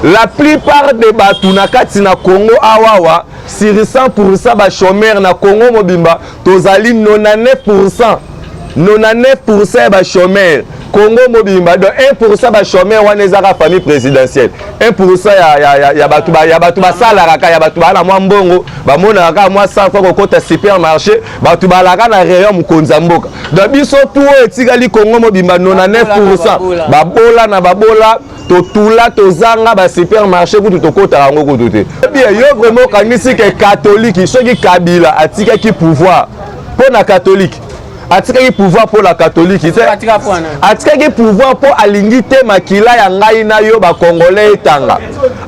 La plupart de bato na kati na Congo awawa, sur 100% bachômeur na Congo mobimba, tozali 99%, 99% ya bachômeur Congo mobimba. Donc 1% bachômeur wana ezaka famille présidentielle, 1% ya bato basalaka kaka, ya bato baa na mwa mbongo, bamonaka kaka mwa 100 fois kokota supermarché, bato balaka na rayon mokonzi ya mboka. Donc biso tu oyo etikali Congo mobimba, 99% babola na babola, totula, tozanga basupermarché kutu tokotaka yango kutu te. Bien, yo vraiment okanisi ke catholique, soki Kabila atikaki pouvoir mpo na catholique, atikaki pouvoir mpo na catholique te, atikaki pouvoir mpo alingi te makila ya ngai na yo bacongolais etanga.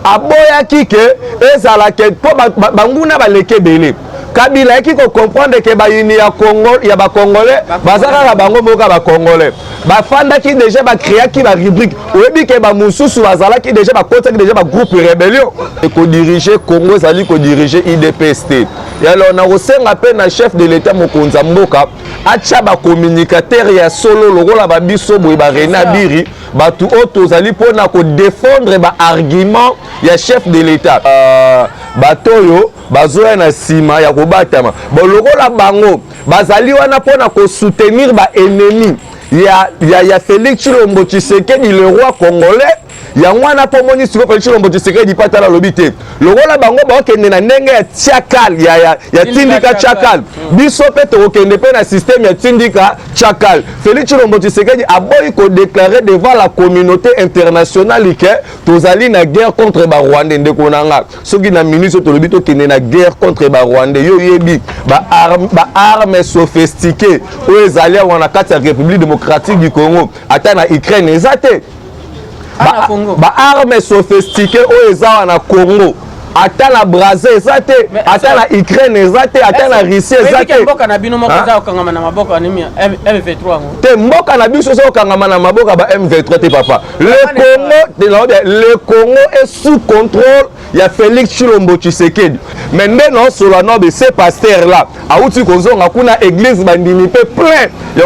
Aboyaki ke ezala ke mpo banguna baleki ebele. Kabila ayaki kocomprendre ke bayini ya Congo, ya bacongolais, baza kaka bango moko ya bacongolais. Bafandaki déjà, bacréaki barubrique. Oyebi ke bamosusu bazalaki déjà, bakotaki déjà bagroupe rébellion. Ekodirige Congo ezali kodirige UDPS te. Alors nakosenga mpe na chef de l'État, mokonzi ya mboka, atya bacommunicateur ya solo lokola babiso boye, baRené Abiri, bato oyo tozali mpona kodéfendre baargument ya chef de l'État. Bato oyo bazoya na nsima ya kobatama bon, lokola bango bazali wana mpona kosoutenir baennemi ya Félix Tshilombo Tshisekedi, le roi congolais. Yango wana mpo omoni sikoyo Félix Tshilombo Tshisekedi mpe atala, alobi te, lokola bango baokende na ndenge ya tiakal ya tindika tiakal, biso mpe tokokende mpe na système ya tindika tiakal. Félix Tshilombo Tshisekedi aboyi kodéclarer devant la communauté internationale ke tozali na guerre contre barwandais. Ndeko na nga, soki na minute oyo tolobi tokende na guerre contre barwandais, yo oyebi baarme sophistiqué oyo ezali awa na kati ya République démocratique du Congo, ata na Ukraine eza te. Baarme sophistiqué oyo eza awa na Congo, ata na Braza eza te, ata na Ukraine eza te, ata na Russie eza te. Mboka na bino moko eza kokangama na maboko ya nini? M23 yango. Te, mboka na biso eza kokangama na maboko ya ba M23 te, papa. Le Congo, le Congo est sous contrôle ya Félix Tshilombo Tshisekedi. Mais nde naosola no be, ce pasteur là awuti kozonga kuna, église bandimi mpe plein ya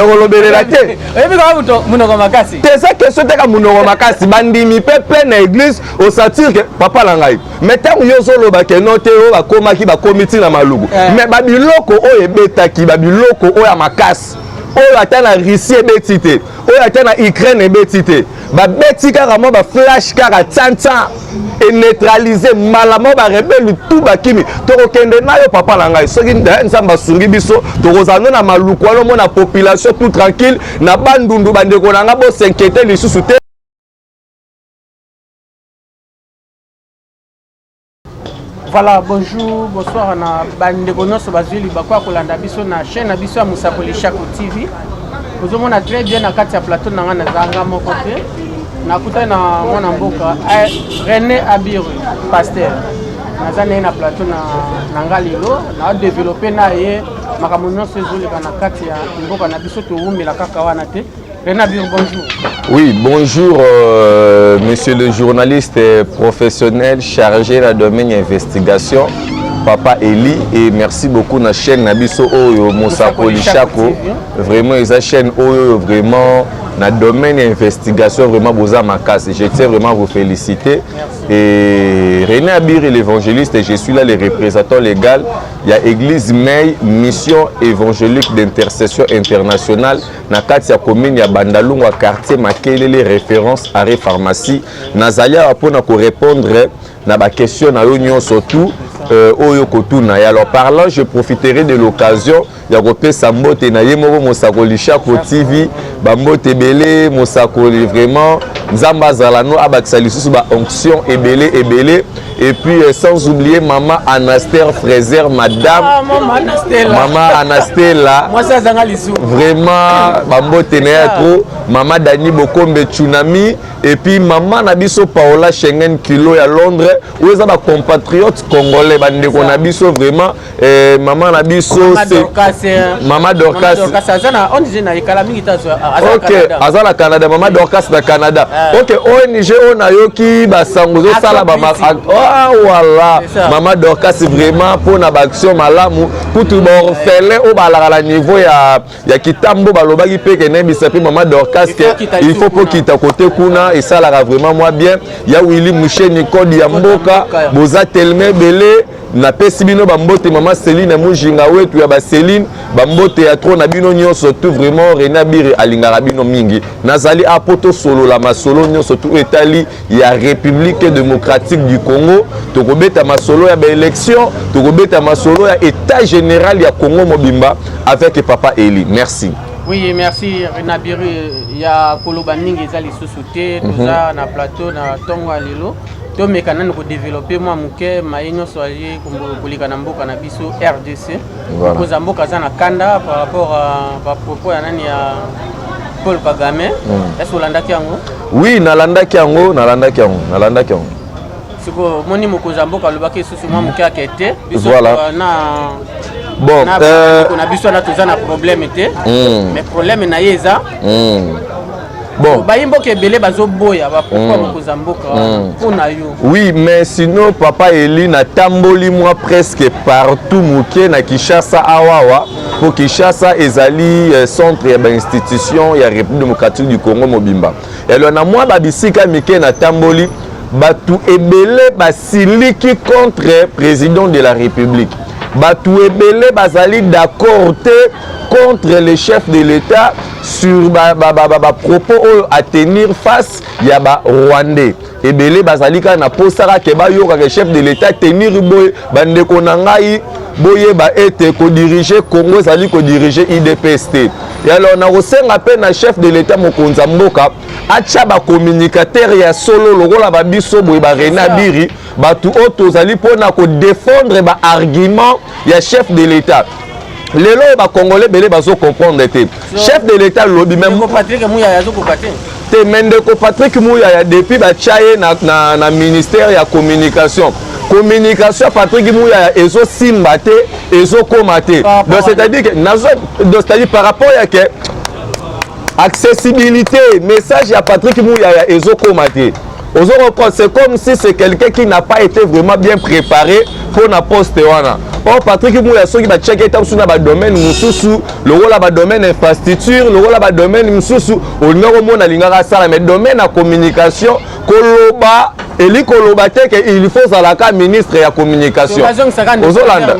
kolobelela te. Oyebi kaka monoko makasi. Te, eza question teka monoko makasi. Bandimi mpe plein na église, osentir ke papa na ngai. Mais ntango yo ozoloba ke no te, oyo bakomaki, bakomi ntina Maluku, mais babiloko oyo ebetaki, babiloko oyo ya makasi oyo ata na Russie ebeti te, oyo ata na Ukraine ebeti te, babeti kaka mwa baflash kaka tsantan, eneutralize mbala moko, barebelles tu bakimi. Tokokende na yo, papa na ngai, soki Nzambe asungi biso, tokozala ndo na Maluku wana, omona population tout tranquille na Bandundu. Bandeko na ngai, bos'inquiéter lisusu te. Voilà, bonjour, bonsoir na bandeko nyonso bazwi libaku ya kolanda biso na chaîne na biso ya Mosakoli Chako TV. Ozomona très bien, na kati ya plateau na ngai nazanga moko te, nakutani na mwana mboka René Abiru, pasteur. Naza na ye na plateau na nga lelo, naodévelopper na ye makambo nyonso ezoleka na kati ya mboka na biso. Towumela kaka wana te. René Abiru, bonjour. Oui, bonjour, monsieur le journaliste professionnel chargé dans le domaine d'investigation, Papa Eli, et merci beaucoup na chaîne na biso oyo Mosakoli Chako. Vraiment, eza chaîne oyo vraiment na domaine d'investigation, vraiment boza makasi. Je tiens vraiment à vous féliciter. Merci. Et René Abiri, l'évangéliste, je suis là le représentant légal. Il y a Église May, mission évangélique d'intercession internationale, na kati ya commune ya Bandalungwa, quartier Makelele, référence arrêt pharmacie. Nazali awa mpona korépondre na baquestion na yo nyonso tout oyo kotuna. Et alors parlant, je profiterai de l'occasion ya kopesa mbote na ye moko Mosakoli Chako TV. Bambote ebele, Mosakoli. Vraiment, Nzambe azala no, abakisa lisusu baonction ebele ebele. Et puis sans oublier mama Anaster Fraser, madame. Ah, mama Anastela. Mama Anastela. Mwasi azanga lisumu. Vraiment, bambote na ye trop. Mama Dani Bokombe Tsunami et puis mama na biso Paola Schengen Kilo ya Londres, oyo eza bacompatriote congolais, bandeko na biso vraiment. Mama na biso Mama Dorcas. Mama Dorcas. Dorcas aza na ONG na ekala mingi te, aza na Ok. Canada. Aza na Canada, mama Dorcas na Canada. Ah. Ok, ONG oyo nayoki basango ezosala Action Christi. Ah, voilà, mama Dorcas, vraiment mpona baaction malamu. Kutu baorphelin oyo balaka na niveau ya Kitambo, balobaki mpe ke nayebisa mpe mama Dorcas ke il faut mpo kita kote kuna, esalaka vraiment mwa bien. Ya Willi Musheni, code ya mboka, boza telema ebele. Napesi bino bambote. Mama Celine Mujinga wetu ya baceline, bambote ya trop na bino nyonso tout. Vraiment, René Abiri alingaka bino mingi. Nazali a po tosolola masolo nyonso tout etali ya République démocratique du Congo. Tokobeta masolo ya baélection, tokobeta masolo ya état général ya Congo mobimba avec papa Eli. Merci. Oui, merci René Abiri. Ya koloba mingi eza lisusu te. Toza na plateau na ntongo ya lelo, tomeka nanu kodévelopper mwa moke maye nyonso aye koleka na mboka na biso RDC. Koza mboka aza na kanda par rapport à bapropos ya nani, ya Paul Kagame. Est-ce olandaki yango? Oui, nalandaki yango, nalandaki yango, nalandaki yango. Sikoyo omoni mokonzi ya mboka alobaki lisusu mwa moke ake te biso na bon, na biso wana toza na problème te, mais problème na ye eza bon. Bayi mboka ebele bazoboya bapropos mokonzi ya mboka mpona yo. Oui, mais sinon, papa Eli, natamboli mwa presque partout moke na Kinshasa awawa, mpo Kinshasa ezali centre ya bainstitution ya République démocratique du Congo mobimba. Elo na mwa babisika mike natamboli, bato ebele basiliki contre président de la République, bato ebele bazali d'accord te contre le chef de l'État sur bapropos ba oyo à tenir face ya barwandais. Ebele bazali kaka na posa kaka bayokaka chef de l'État tenir boye. Bandeko na ngai, boyeba ete kodiriger Congo ezali kodiriger UDPS te. Alors nakosenga mpe na chef de l'État, mokonzi ya mboka, atya bacommunicateur ya solo lokola babiso boye, baRené Abiri, bato oyo tozali mpona kodéfendre baargument ya chef de l'État. Lelo oyo bacongolais ebele bazocomprendre te. Chef de l'État lobi même Patrick Muyaya azokoka te. Te, mais ndeko Patrick Muyaya, depuis batya ye na ministère ya communication, communication Patrick Muyaya ezosimba te, ezokóma te. Donc c'est-à-dire que nazo, donc c'est-à-dire par rapport ya ke accessibilité message ya Patrick Muyaya ezokóma te. Ozo comprendre, c'est comme si c'est quelqu'un qui n'a pas été vraiment bien préparé pour na poste wana. Or Patrick Muyaya, soki batiaki eta mosusu na badomaine mosusu, lokola badomaine infrastructure, lokola badomaine mosusu, olinga komona alingaka asala. Mais domaine ya communication, koloba eli koloba te ke il faut ozalaka ministre ya communication. Ozolanda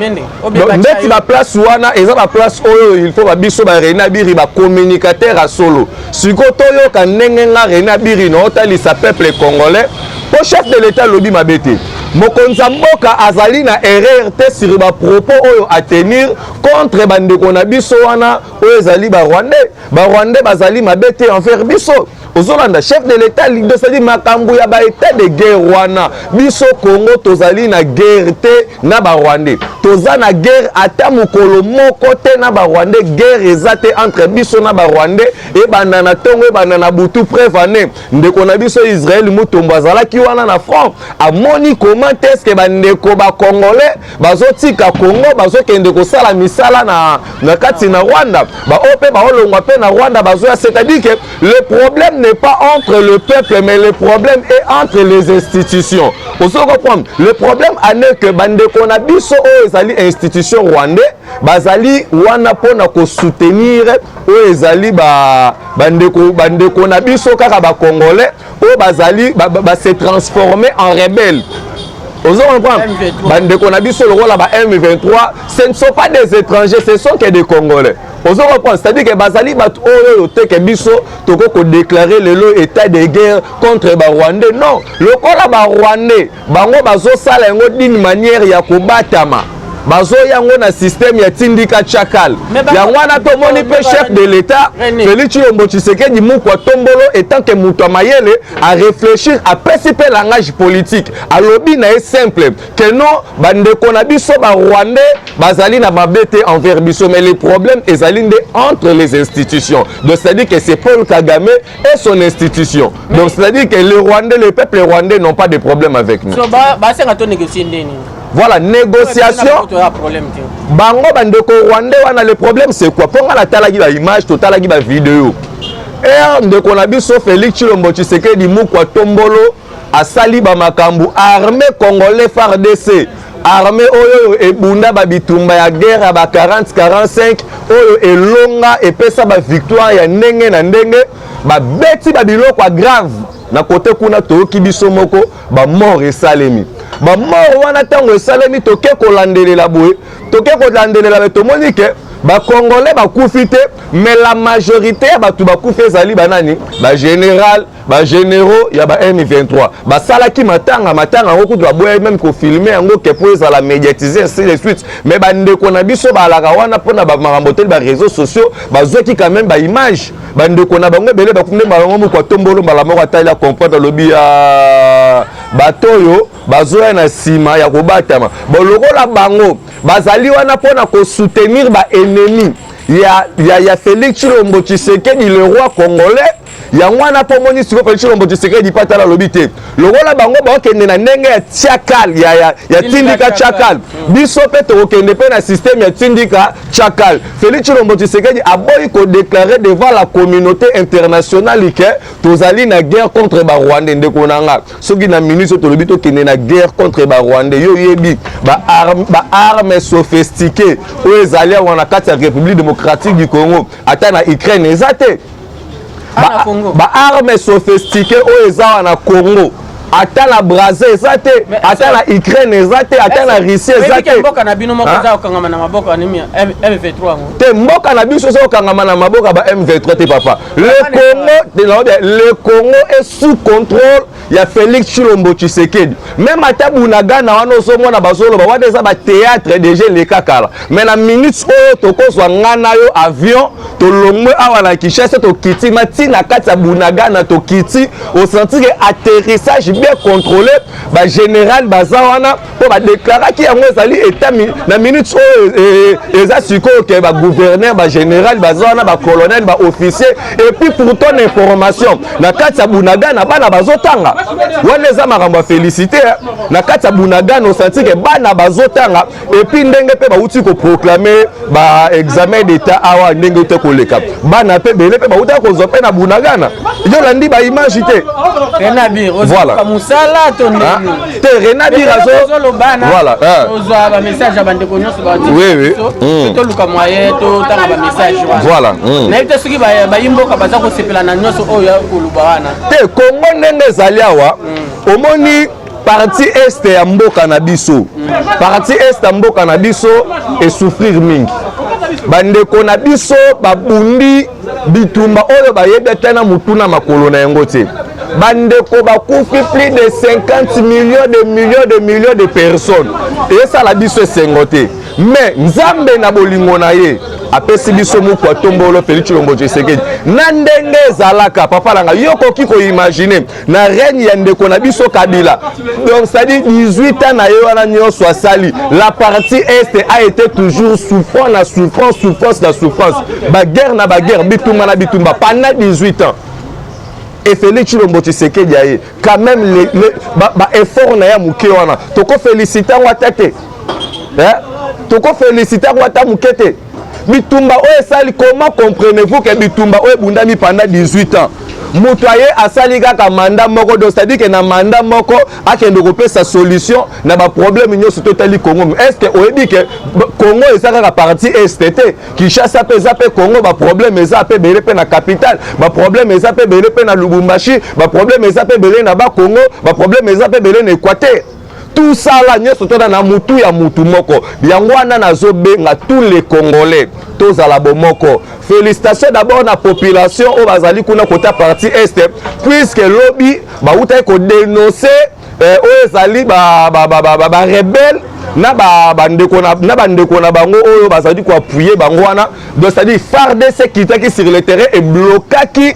ndeti baplace wana eza baplace oyo il faut babiso baRené Abiri, bacommunicateur ya solo. Sikoyo toyoka ndenge nga René Abiri na otalisa peuple congolais, mpo chef de l'État alobi mabe te. Mokonzi ya mboka azali na erreur te sur bapropos oyo atenir contre bandeko na biso wana oyo ezali barwandais. Barwandais bazali mabe te envers biso. Ozolanda, chef de l'État, c'est-à-dire makambo ya baétat de guerre wana, biso Congo tozali na guerre te na barwandais. Toza na guerre ata mokolo moko te na barwandais. Guerre eza te entre biso na barwandais. Ebanda na ntongo, ebanda na butu. Preuve ane, ndeko na biso Israel Mutombo azalaki wana na front, amoni comment est-ce que bandeko bacongolais bazotika Congo, bazokende kosala misala na kati na Rwanda, baoyo mpe baolongwa mpe na Rwanda bazoya. C'est-à-dire que le problème n'est pas entre le peuple, mais le problème est entre les institutions. Ozo comprendre, le problème ane que bandeko na biso oyo ezali institution rwandais bazali wana mpona kosoutenir oyo ezali bandeko na biso kaka bacongolais oyo bazali base transformer en rebelle. Ozo comprendre, bandeko na biso lokola ba M23, ce ne sont pas des étrangers, ce sont que des Congolais. Ozo comprendre, c'est-à-dire que bazali bato oyo oyo te ke biso toko kodéclarer lelo état de guerre contre barwandais. Non, lokola barwandais bango bazosala yango d'une manière ya kobatama, bazoya yango na système ya tindika chakal. Yango wana tomoni mpe chef de l'État Félix Tshilombo Tshisekedi Mukwa Tombolo, étant que moto ya mayele, aréfléchir, apesi mpe langage politique, alobi na ye simple que non, bandeko na biso barwandais bazali na mabe te envers biso, mais le problème ezali nde entre les institutions. Donc c'est-à-dire que c'est Paul Kagame et son institution. Donc c'est-à-dire que le Rwandais, le peuple rwandais n'ont pas de problème avec nous. So basenga to négocier ndeni? Voilà, négociation. Bango bandeko rwandais wana, le problème c'est quoi? Mpo nga natalaki baimage, totalaki bavideo ere ndeko na biso Félix Tshilombo Tshisekedi Mukwa Tombolo. Asali bamakambo. Armée congolais, FARDC, armée oyo ebunda babitumba ya guerre ya ba 40 45, oyo elonga, epesa bavictoire ya ndenge na ndenge. Babeti babiloko ya grave na kote kuna. Toyoki biso moko bamort esalemi. Bamort wana, ntango esalemi, toke kolandelela boye, toke kolandelela boye, tomoni ke bacongolais bakufi te, mais la majorité ya bato bakufi ezali banani? Bagénéral, bagénéraux ya ba M23. Basalaki matanga. Matanga yango kutu baboyaki même kofilmer yango ke mpo ezala médiatisé, ainsi de suite. Mais bandeko na biso balaka wana mpona bamakambo teli baréseaux sociaux, bazwaki quand même baimage. Bandeko na bango ebele bakufi. Nde bango moko atombolo mbala moko, atali, acomprendre, alobi ya bato oyo bazoya na nsima ya kobatama. Bolokola bango bazali wana mpona kosoutenir baennemi ya Félix Tshilombo Tshisekedi, le roi congolais. Yango wana mpo omoni sikoyo Félix Tshilombo Tshisekedi mpo atala, alobi te, lokola bango baokende na ndenge ya tiakal ya tindika tiakal, biso mpe tokokende mpe na système ya tindika tiakal. Félix Tshilombo Tshisekedi aboyi kodéclarer devant la communauté internationale ke tozali na guerre contre barwandais. Ndeko na nga, soki na minute oyo tolobi tokende na guerre contre barwandais, yo oyebi baarme sophistiqué oyo ezali awa na kati ya République démocratique du Congo, ata na Ukraine eza te. Baarme sophistiqué oyo eza awa na Congo, ata na Braza eza te, ata na Ukraine eza te, ata na Russie eza te. Mboka na bino moko eza kokangama na maboko ya nini? M23 yango. Te, mboka na biso eza kokangama na maboko ya ba M23 te, papa. Le Congo, le Congo est sous contrôle ya Félix Tshilombo Tshisekedi. Même ata Bunagana wana ozomona bazoloba wana, eza bathéâtre, déjà eleka kala. Mais na minute oyo tokozwa nga na yo avion, tolongwe awa na Kinshasa, tokiti mati na kati ya Bunagana, tokiti, osentir ke atterrissage bien contrôlé, bagénéral baza wana mpo badeklaraki yango ezali état. Na minute oyo eza sikoyo ke bagouverneur, bagénéral baza wana, bacolonel, baofficier. Et puis, pour ton information, na kati ya Bunagana bana bazotanga. Wana eza makambo ya félicité. Na kati ya Bunagana osentir ke bana bazotanga. Et puis ndenge mpe bauti koproclamer baexamen d'état awa, ndenge te koleka, bana mpe ebele mpe bauti kozwa mpe na Bunagana. Yo olandi baimage te? Renabir. Voilà. Mosala to ndenge Te, Renabir azo voilà, ozwa bamessage ya bandeko nyonso. Oui. Toluka moyen totanga bamessage wana. Voilà. Nayebi te soki bayimboka baza kosepela na nyonso oyo koloba wana. Te, Kongo ndenge ezali awa, omoni partie est ya mboka na biso, partie est ya mboka na biso esouffrir mingi. Bandeko na biso babundi bitumba oyo bayebi ata na motu na makolo na yango te. Bandeko bakufi, plus de 50 millions de millions de millions de personnes. Esala biso esengo te, mais Nzambe na bolingo na ye apesi biso mokwa tombolo, Félix Tshilombo Tshisekedi. Na ndenge ezalaka, papa na ngai, yo koki koimaginer na règne ya ndeko na biso Kabila, donc c'est-à-dire 18 ans na ye wana nyonso asali, la partie est a été toujours souffrant na souffrance, souffrance na souffrance, baguerre na baguerre, bitumba na bitumba pendant 18 ans. Et Félix Tshilombo Tshisekedi aye quand même ba effort ba na ya moke wana, tokoféliciter yango ata te, tokoféliciter yango ata moke te. Bitumba oyo esali, comment comprenez-vous ke bitumba oyo ebundami pendant 18 ans, moto aye asali kaka mandat moko? Donc c'est-à-dire ke na mandat moko akende kopesa solution na baproblème nyonso totali Congo. Est ce que oyebi ke Congo eza kaka partie est te? Kinshasa mpe eza mpe Congo. Baproblème eza mpe ebele mpe na capitale, baproblème eza mpe ebele mpe na Lubumbashi, baproblème eza mpe ebele na Bakongo, baproblème eza mpe ebele na Équateur. Tout ça là nyonso tona na mutu ya mutu moko. Yango wana nazobenga tous les Congolais, tozala bomoko. Félicitation d'abord na population oyo bazali kuna kota partie est, puisque lobi bautaki kodénoncer oyo ezali barebelle na bandeko na bango oyo bazali koappuyer bango wana. Donc c'est-à-dire FARDC ekitaki sur le terrain, eblokaki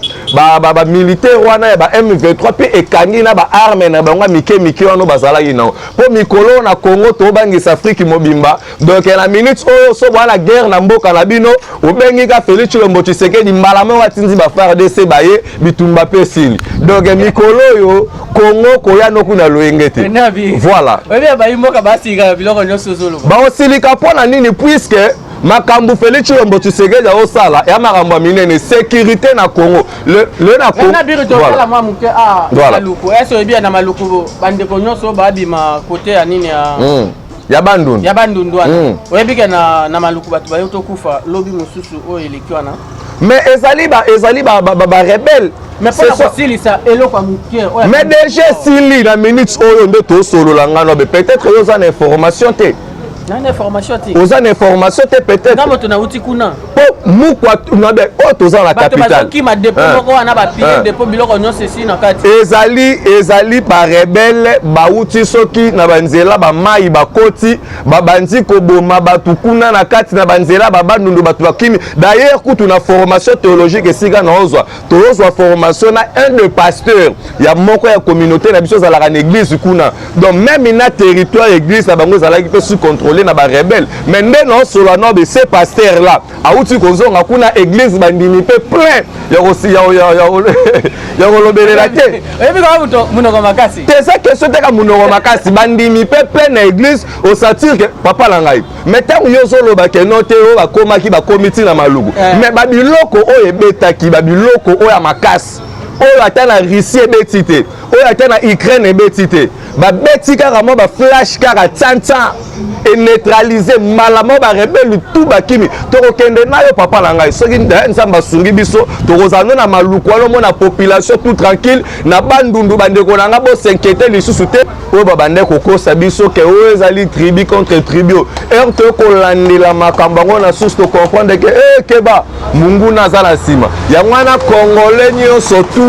bamilitaire wana ya ba M23 mpe ekangi na baarme na bango ya mike mike wana bazalaki nango. Mpo mikolo na Congo tobangisa Afrique mobimba. Donc na minute oyo, so bwana guerre na mboka na bino, obengi ka Félix Tshilombo Tshisekedi, mbala moko atindi ba FARDC, baye, bitumba mpe esili. Donc mikolo oyo Congo koya noku na loyenge te. Voilà. Bayimboka basilika biloko nyonso ozoloba. Baosilika mpo na nini? Puisque Makambo Félix Tshilombo Tshisekedi aosala ya makambo ya minene, sécurité na Congo le na Congo. Na biro tokala mwa moke a Maluku. Est-ce oyebi na Maluku bandeko nyonso babima côté ya nini ya Ya Bandundu. Ya Bandundu wana. Oyebi ke na Maluku bato bayo tokufa lobi mosusu oyo eleki wana. Mais ezali ba rebelle. Mais mpona kosilisa eloko ya moke. Mais déjà esili na minute oyo nde tosolola ngano be, peut-être oyo oza na information te. Na information te. Oza na information te peut-être. Nga moto nauti kuna. Mpo mukwa nabe oyo toza na capitale. Bazokima dépôt moko wana, bapiller dépôt, biloko nyonso esi na kati. Ezali barebelles bauti soki na banzela bamai, bakoti, babandi koboma bato kuna na kati na banzela babandundu, bato bakimi. D'ailleurs kutu na formation théologique esika na ozwa, tozozwa formation na un de pasteur ya moko ya communauté na biso ezalaka na église kuna. Donc même na territoire église na bango ezalaki mpe sous contrôlé na barebelles. Mais nde naosolola no be, ce pasteur là awuti kozonga kuna, église bandimi mpe plein ya kolobelela te. Oyebi kaka moto monoko makasi. Te, eza question te ka monoko makasi. Bandimi mpe plein na église, osentir ke papa na ngai. Mais ntango yo ozoloba ke no te, oyo bakomaki, bakomi ntina Maluku, mais babiloko oyo ebetaki, babiloko oyo ya makasi, oyo ata na Russie ebeti te, oyo ata na Ukraine ebeti te, babeti kaka mwa baflash kaka tsantan, eneutraliser mbala moko, barebelles tu bakimi. Tokokende na yo, papa na ngai, soki Nzambe asungi biso, tokozala ndo na Maluku wana, omona population tout tranquille na Bandundu. Bandeko na ngai, bos'inquiéter lisusu te. Oyo babande kokosa biso ke oyo ezali tribu contre tribu, ere tokolandela makambo yango na susu, tocomprendre ke ekeba, munguna aza na nsima. Yango wana Congolais nyonso tu,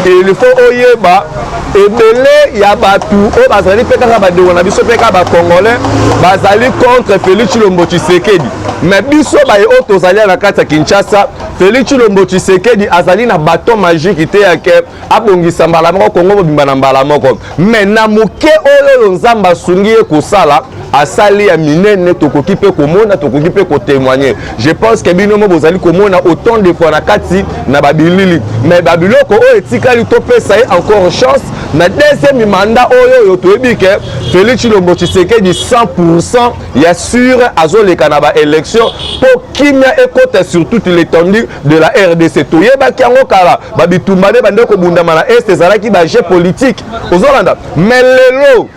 il faut oyeba, ebele ya bato oyo bazali mpe kaka bandeko na biso, mpe kaka Bacongolais bazali contre Félix Tshilombo Tshisekedi. Mais biso baye oyo tozali na kati ya Kinshasa, Félix Tshilombo Tshisekedi azali na baton magique te yake abongisa mbala moko Kongo mobimba na mbala moko. Mais na moke oyo oyo Nzambe asungi ye kosala, asali ya minene. Tokoki mpe komona, tokoki mpe kotémoigner. Je pense ke bino mo bozali komona autant de fois na kati na babilili. Mais babiloko oyo etikali, topesa ye encore chance na deuxième mandat oyo. Oyo toyebi ke Félix Tshilombo Tshisekedi 100 ya sûr azoleka na baélection mpo kimia ekota sur toute l'étendue de la RDC. Toyebaki yango kala, babitumba nde bande kobundama na Est ezalaki bajeu politique, ozolanda. Mais lelo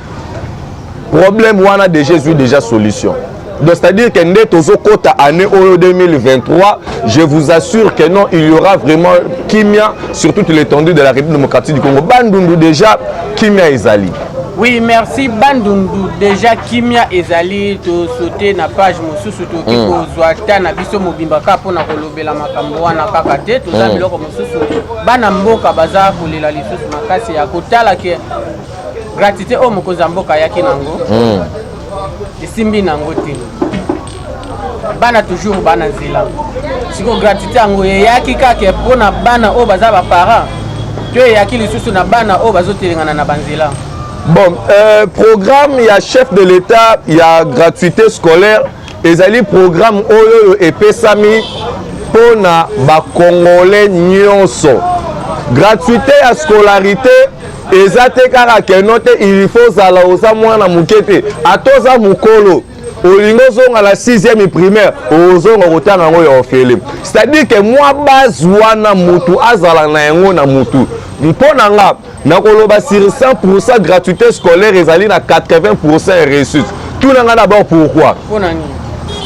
problème wana déjà ezwi déjà solution. Donc c'est-à-dire que nde tozokota année oyo 2023, je vous assure que non, il y aura vraiment kimia sur toute l'étendue de la République démocratique du Congo. Bandundu déjà kimia ezali. Oui, merci. Bandundu déjà kimia ezali. Tosaute na page mosusu, tokoki kozwa ta na biso mobimba kaka mpona kolobela makambo wana kaka te. Toza biloko mosusu, bana mboka baza kolela lisusu makasi ya kotala ke gratuité oyo mokonzi ya mboka ayaki nango esimbi nango te. Bana toujours bana nzela. Sikoyo gratuité yango eyaki kaka mpona bana oyo baza baparent to eyaki lisusu na bana oyo bazotelengana na banzela? Bon, programme ya chef de l'État ya gratuité scolaire ezali programme oyo oyo epesami mpona Bacongolais nyonso. Gratuité ya scolarité eza te kaka keno te il faut ozala oza mwana moke te. Ata oza mokolo, olingi ozonga na 6e primaire, ozonga kotanga yango ya ofele. C'est-à-dire ke mwa base wana mutu azala na yango na mutu. Mpo na nga, nakoloba sur 100, gratuité scolaire ezali na 80 réussite. Tuna nga d'abord pourquoi. Mpona nini?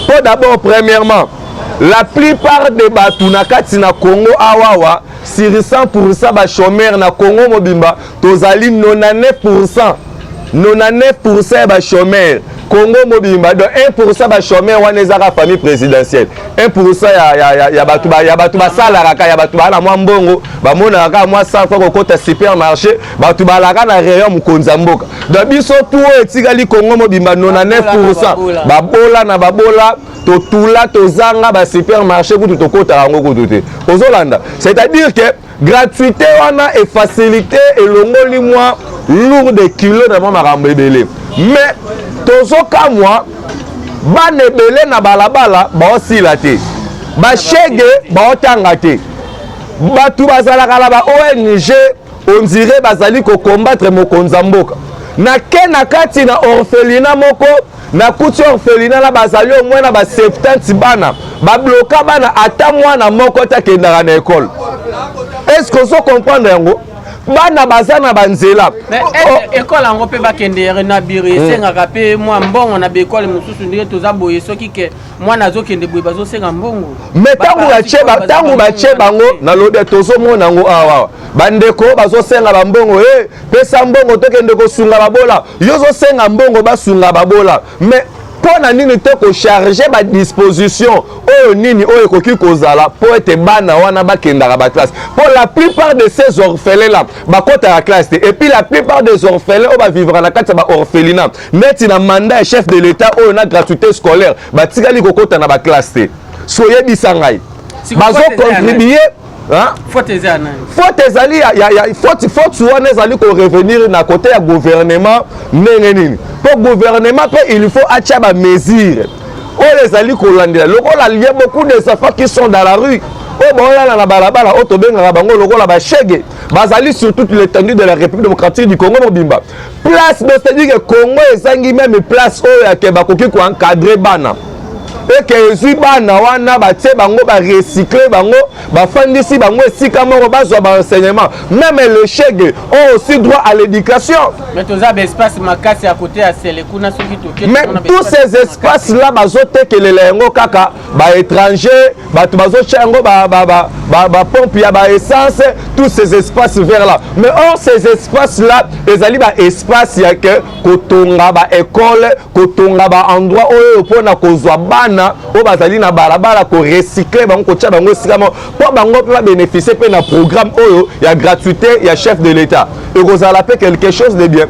Mpo d'abord, premièrement, la plupart de bato na kati na Congo awawa, sur 100 bachômeur na Congo mobimba, tozali 99, 99 ya bachômeur Congo mobimba. Donc 1 bachômeur wana ezaka famille présidentielle, 1 ya bato basalaka kaka, ya bato baa na mwa mbongo, bamonaka kaka mwa 100 fois kokota supermarché, bato balaka na rayon mokonzi ya mboka. Donc biso tu oyo etikali Congo mobimba, 99 babola na babola, totula, tozanga basupermarché kutu tokotaka yango kutu te. Ozolanda, c'est-à-dire que gratuité wana efacilité, elongoli mwa lourde kilo na mwa makambo ebele. Mais tozokamwa, bana ebele na balabala baosila te, bashege baotanga te, bato bazalaka na ba ONG, on dirait bazali kocombattre mokonzi ya mboka. Nake na kati na orphelinat moko. Nakuti orphelinat na bazali au moins na ba 70 bana, babloka bana, ata mwana moko te akendaka na ekole. Est ce que ozo comprendre yango? Bana baza na banzela. Ekole yango mpe bakende na biro, esengaka mpe mwa mbongo na baekole mosusu. Ndenge toza boye, soki ke mwana azokende boye, bazosenga mbongo. Mais ntango batie bango, nalobi, tozomona yango awa, bandeko bazosenga bambongo e pesa mbongo, tokende kosunga babola. Yo ozosenga mbongo basunga babola, mais mpo na nini te kocharger badisposition oyo nini oyo ekoki kozala mpo ete bana wana bakendaka baclasse? Mpo la plupart de ces orphelins là bakotaka classe te. Et puis la plupart des orphelins oyo bavivra na kati ya baorphelinat, neti na mandat ya chef de l'État oyo na gratuité scolaire, batikali kokota na baclasse te. So oyebisa ngai, bazocontribue. Faute eza ya nani? Faute ezali ya faute wana ezali korevenir na côté ya gouvernement. Ndenge nini? Mpo gouvernement mpe il faut atia bamesure oyo ezali kolandela lokola y a beaucoup des enfants qui sont dans la rue, oyo baolala na balabala, oyo tobengaka bango lokola bashege, bazali sur toute l'étendue de la République démocratique du Congo mobimba. Place, donc c'est-à-dire que Congo ezangi même place oyo yake bakoki koencadrer bana, eke ezwi bana wana, batie bango, barecycle bango, bafandisi bango esika moko, bazwa baenseignement. Même le shege ont aussi droit à l'éducation. Mais toza baespace makasi ya côté ya Sele kuna, soki toke. Mais tous ces espaces là bazotekelela yango kaka baétranger, bato bazotya yango bapompe ya baessence, tous ces espaces verts là. Mais or ces espaces là ezali baespace ya ke kotonga baekole, kotonga baendroit oyo mpona kozwa bana oyo bazali na balabala, korecycle bango, kotia bango esika moko, mpo bango mpe babénéficie mpe na programme oyo ya gratuité ya chef de l'État. Ekozala mpe quelque chose de bien.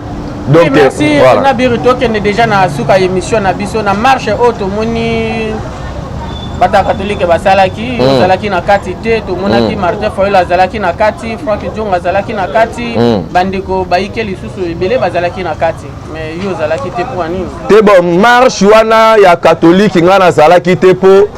Donc oui, merci. Voilà. Na biro, tokende déjà na suka émission na biso. Na marche oyo tomoni bato ya katolike basalaki, ozalaki na kati te. Tomonaki Martin Fayulu azalaki na kati, Frank Diongo azalaki na kati, bandeko bayike lisusu ebele bazalaki na kati, mais yo ozalaki te. Mpo nini? Te, bon, marche wana ya katolike, ngai nazalaki te, mpo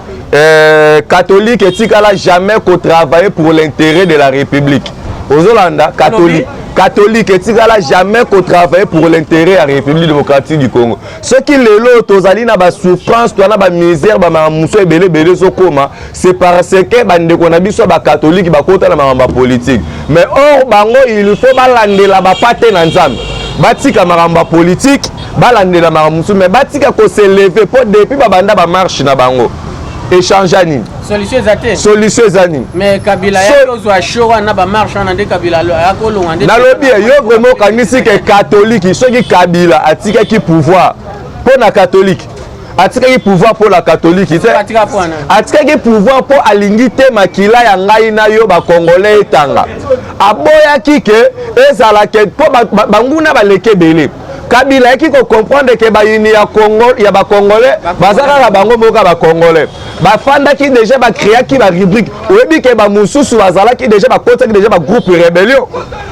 catholique etikala jamais kotravailler pour l'intérêt de la République. Ozolanda, catholique, catholique etikala jamais kotravailler pour l'intérêt ya République démocratique du Congo. Soki lelo tozali na basouffrance, toza na bamisère, bamakambo mosusu ebele ebele ezokóma, c'est parce que bandeko na biso ya bacatholique bakota na makambo ya politique. Mais or bango, il faut balandela bapate na Nzambe, batika makambo ya politique, balandela makambo mosusu, mais batika kos'élever. Mpo depuis babanda bamarche na bango, échange nini? Solution eza te. Solution eza nini? Mais Kabila yaki ozwa show wana, bamarche wana nde Kabila ayaki olonga nde. Nalobi ye, yo vraiment okanisi ke catholique, soki Kabila atikaki pouvoir mpo na catholique, atikaki pouvoir mpo na catholique te. Atika mpo wana. Atikaki pouvoir mpo alingi te makila ya ngai na yo bacongolais etanga. Aboyaki ke ezala ke mpo banguna baleki ebele. Kabila ayaki kocomprendre ke bayini ya Congo, ya bacongolais, baza kaka bango moko ya bacongolais. Bafandaki déjà, bacréaki barubrique. Oyebi ke bamosusu bazalaki déjà, bakotaki déjà bagroupe rébellion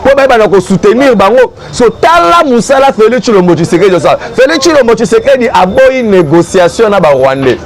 mpo bayebana kosoutenir bango. So tala mosala Félix Tshilombo Tshisekedi osala. Félix Tshilombo Tshisekedi aboyi négociation na barwandais.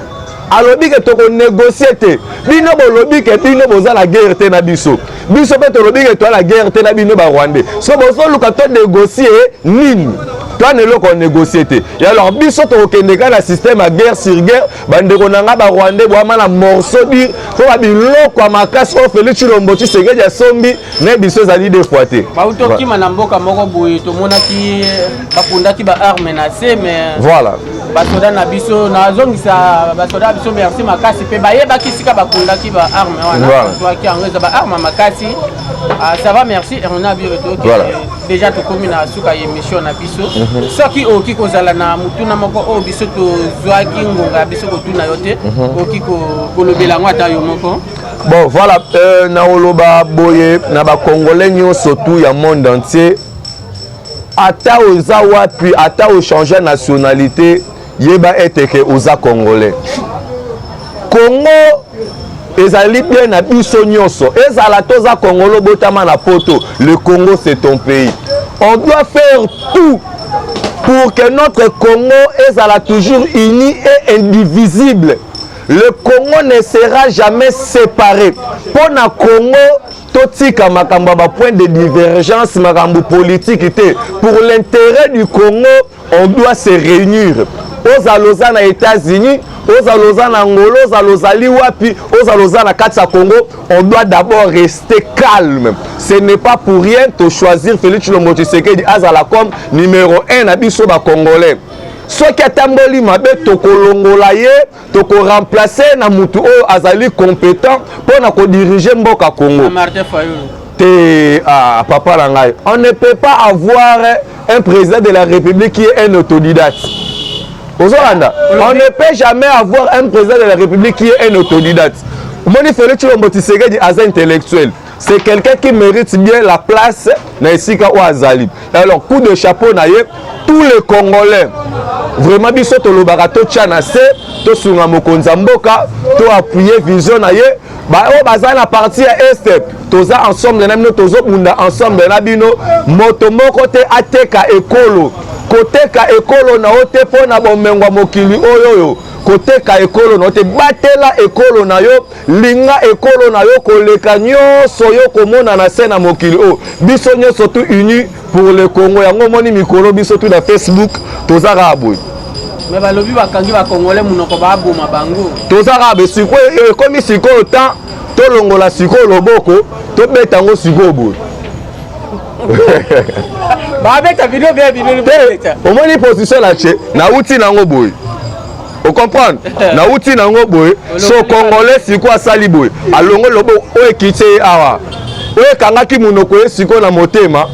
Alobi ke tokonégocie te. Bino bolobi ke bino boza na guerre te na biso, biso mpe tolobi ke toza na guerre te na bino barwandais. So bozoluka tonégocie nini? Toana eloko onégocie te. Et alors biso tokokende kaka na système ya guerre sur guerre. Bandeko na nga barwandais, bwama na morceau dur mpo babiloko ya makasi oyo Félix Tshilombo Tshisekedi asombi na biso ezali deux fois te. Bauti okima na mboka moko boye, tomonaki bakundaki baarme na se, mais voilà. Basoda na biso, nazongisa basoda na biso merci makasi, mpe bayebaki esika bakundaki baarme wana. Bazwaki yango, eza baarme makasi. Ah, ça va, merci Erna Biro. Toki déjà tokomi na suka ya émission na biso. Soki okoki kozala na motuna moko oyo biso tozwaki ngonga ya biso kotuna yo te, okoki kolobela yango ata yo moko. Bon, voilà, nakoloba boye na bacongolais nyonso tout ya monde entier: ata oza wapi, ata ochange nationalité, yeba ete ke oza congolais. Congo ezali bien na biso nyonso. Ezala toza congolais, obotama na poto, le Congo, c'est ton pays. On doit faire tout pour que notre Congo ezala toujours uni et indivisible. Le Congo ne sera jamais séparé. Mpo na Congo, totika makambo ya bapoint de divergence, makambo politique te. Pour l'intérêt du Congo, on doit se réunir. Ozala oza na États-Unis, ozala oza na Angola, ozala ozali wapi, ozala oza na kati ya Congo, on doit d'abord rester calme. Ce n'est pas pour rien to choisir Félix Tshilombo Tshisekedi azala comme numéro 1 na biso ba Congolais. Soki atamboli mabe, tokolongola ye, tokoremplace na mutu oyo azali compétent mpo na kodiriger mboka Congo. Martin Fayulu. Te, ah, papa na ngai, on ne peut pas avoir un président de la République qui est un autodidacte. Ozolanda, on ne peut jamais avoir un président de la République qui est un autodidacte. Omoni, Félix Tshilombo Tshisekedi aza intellectuel, c'est quelqu'un qui mérite bien la place na esika oyo azali. Alors, coup de chapeau na ye, tous les Congolais. Vraiment, biso tolobaka, totya na se, tosunga mokonzi ya mboka, toappuyer vision na ye. Oyo baza na partie ya Est, toza ensemble na bino, tozobunda ensemble na bino. Moto moko te ateka ekolo, koteka ekolo na yo te mpo na bomengo ya mokili oyo. Oyo koteka ekolo na yo te, batela ekolo na yo, linga ekolo na yo koleka nyonso yo komona na se na mokili oyo. Biso nyonso tout unis pour le Congo. Yango omoni mikolo biso tu na Facebook toza kaka boye. Mais balobi bakangi Bacongolais monoko, baboma bango. Toza kaka boye. Sikoyo ekomi sikoyo temps tolongola sikoyo loboko, tobeta yango sikoyo boye. Babeta bino bien, bino. Te, omoni position na tie, nauti nango boye, ocomprendre, nauti nango boye. So Congolais sikoyo asali boye, alongoli loboko oyo ekiti ye awa, oyo ekangaki monoko ye sikoyo na motema,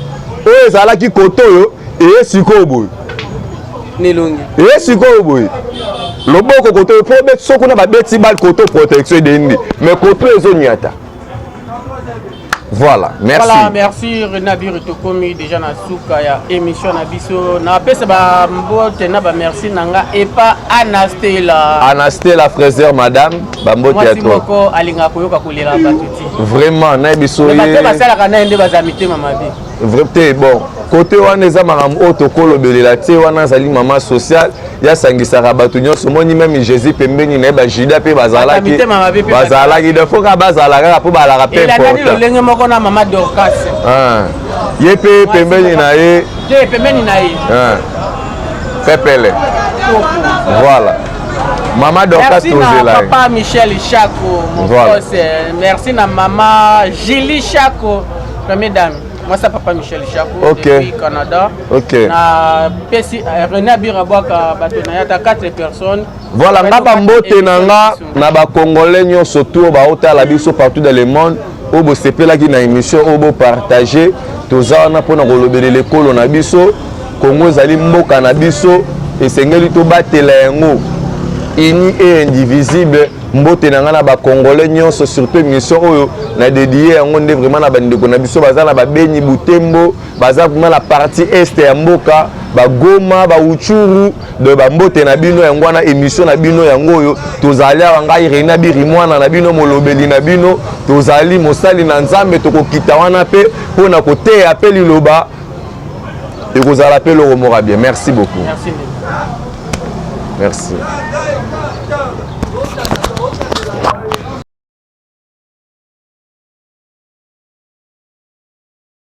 oyo ezalaki kote oyo eye sikoyo boye. Nelongi. Eye sikoyo boye, loboko kote oyo, mpo so kuna babeti bale kote, protection edendi, mais kote oyo ezoniata. Voilà, merci. Voilà, merci René Abiri. Tokomi déjà na suka ya émission na biso. Napesa bambote na bamerci na nga epa Anastela. Anastela Fraser, madame, bambote ya mwasi trop. Moko alingaka koyoka kolela bato ti. Vraiment, nayebi so. Mais bato ye basalaka na ye nde baza mitema mabe. Vrai te. Bon, côté wana eza makambo oyo tokolobelela te. Wana azali mama sociale, yasangisaka bato nyonso. Omoni, même Jésus pembeni na ye, bajuda mpe bazalaki. Mitema mabe mpe. Bazalaki de fo kaka bazala kaka mpo balaka mpe elandani important. Lolenge moko na mama Dorcas. Ah. Ye mpe pembeni na ye. Te, pembeni na ye. Ah. Pepele, voilà, mama Dorcas. Merci na Tozela ye. papa Michel Chako, mon Voilà. boss. Merci na mama Julie Chako, première dame, moi ça, papa Michel Chako depuis Canada. Na pesi René Abira bwaka bato na ye ata 4 personnes. Voilà, nga bambote na nga na Bacongolais nyonso tu oyo baotala biso partout dans le monde, oyo bosepelaki na émission oyo, bopartage. Toza wana mpona kolobelela ekolo na biso Kongo. Ezali mboka na biso, esengeli tobatela yango, uni et indivisible. Mbote na ngai na Bacongolais nyonso, surtout émission oyo na dédie yango nde vraiment na bandeko na biso baza na Babeni, Butembo, baza vraiment na partie Est ya mboka, Bagoma, Barutshuru. De bambote na bino yango wana, émission na bino yango oyo. Tozali awa, ngai René Abiri, mwana na bino, molobeli na bino. Tozali mosali na Nzambe, tokokita wana mpe mpona koteya mpe liloba, ekozala mpe eloko moko bien. Merci beaucoup. Merci. Merci.